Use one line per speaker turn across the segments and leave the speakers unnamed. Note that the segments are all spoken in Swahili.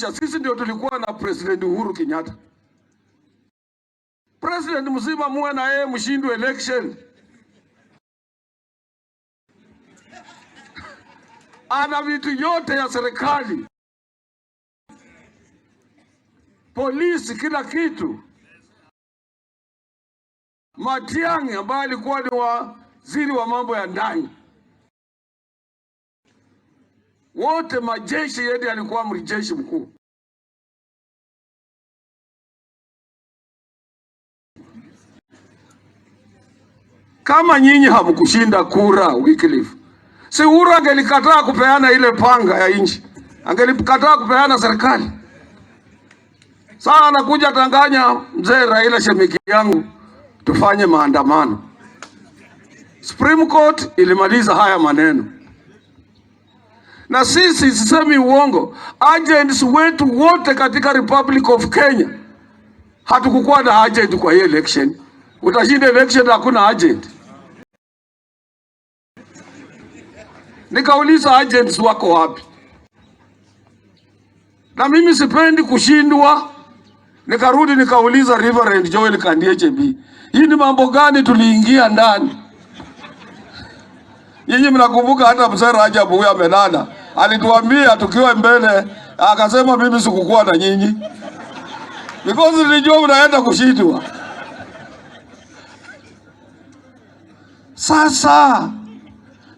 Sisi ndio tulikuwa na President Uhuru Kenyatta. President mzima muwe na yeye mshindwe election. Ana vitu yote ya serikali, polisi, kila kitu. Matiang'i ambaye alikuwa ni waziri wa mambo ya ndani, wote majeshi, yeye alikuwa amri jeshi mkuu. Kama nyinyi hamkushinda kura Wycliffe, si Uhuru angelikataa kupeana ile panga ya nchi, angelikataa kupeana serikali. Sasa anakuja tanganya mzee Raila, shemiki yangu, tufanye maandamano. Supreme Court ilimaliza haya maneno, na sisi sisemi uongo, agents wetu wote katika Republic of Kenya hatukukuwa na agent kwa hii election. Utashinda election, hakuna agent. Nikauliza agents wako wapi? Na mimi sipendi kushindwa. Nikarudi nikauliza Reverend Joel Kandie HB, hii ni mambo gani tuliingia ndani? Nyinyi mnakumbuka hata mzee Rajab huyu amelala, alituambia tukiwa mbele, akasema mimi sikukuwa na nyinyi because nilijua mnaenda kushindwa. Sasa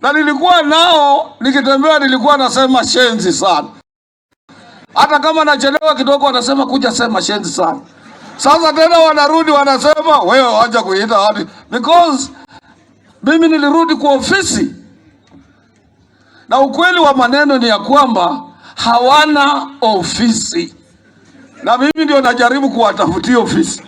na nilikuwa nao nikitembea, nilikuwa nasema shenzi sana, hata kama nachelewa kidogo, wanasema kuja sema shenzi sana. Sasa tena wanarudi wanasema wewe wacha kuita watu, because mimi nilirudi kwa ofisi, na ukweli wa maneno ni ya kwamba hawana ofisi, na mimi ndio najaribu kuwatafutia ofisi.